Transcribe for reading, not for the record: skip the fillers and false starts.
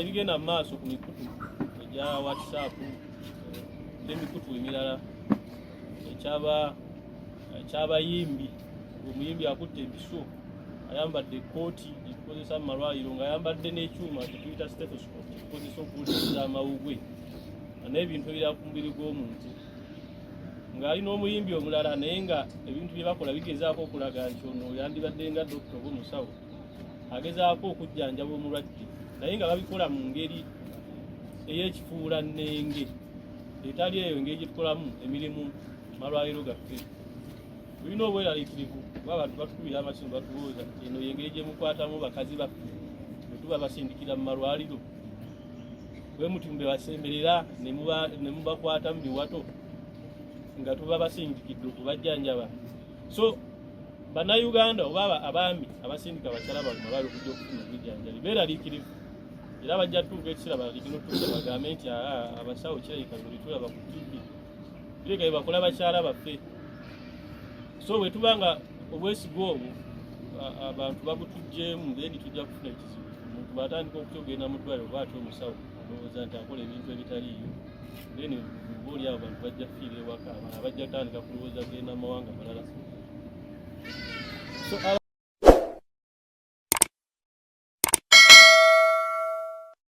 Ebigenda mu maaso ku mikutu egya WhatsApp n'emikutu emirala ekyabayimbi, omuyimbi akutte empiso, ayambadde ekkooti gyetukozesa mu malwaliro, ng'ayambadde n'ekyuma kyetuyita stethoscope kyetukozesa okuwuliriza amawugwe n'ebintu ebirala ku mubiri gw'omuntu, ng'ali n'omuyimbi omulala, naye nga ebintu bye bakola bigezaako okulaga nti ono yandibadde nga dokita oba omusawo agezaako okujjanjaba omulwadde, naye nga babikola mu ngeri ey'ekifuula nnenge etali eyo engeri gye tukolamu emirimu malwaliro gaffe. Tulina obweraliikirivu kuba abantu batukubira amasimu, batubuuza eno yengeri gye mukwatamu bakazi baffe bwe tuba basindikira mu malwaliro, bwe muti mbe basemberera ne mubakwata mu biwato nga tuba basindikidde okubajjanjaba. So Bannayuganda oba abaami abasindika abakyala baabwe malwaliro okujja okufuna obujjanjabi beeraliikirivu, era bajja tuuka ekiseera balikino tuuka bagambe nti abasawo kirabika bino byetulaba ku TV bireka bye bakola bakyala baffe. So bwe tuba nga obwesige obwo abantu babutuggyemu, then tujja kufuna ekizibu. Omuntu bw'atandika okutya okugenda mu ddwaliro oba atya omusawo, alowooza nti akola ebintu ebitaliiyo, then oba oli awo abantu bajja kufiira ewaka, abalala bajja kutandika kulowooza kugenda mu mawanga malala. So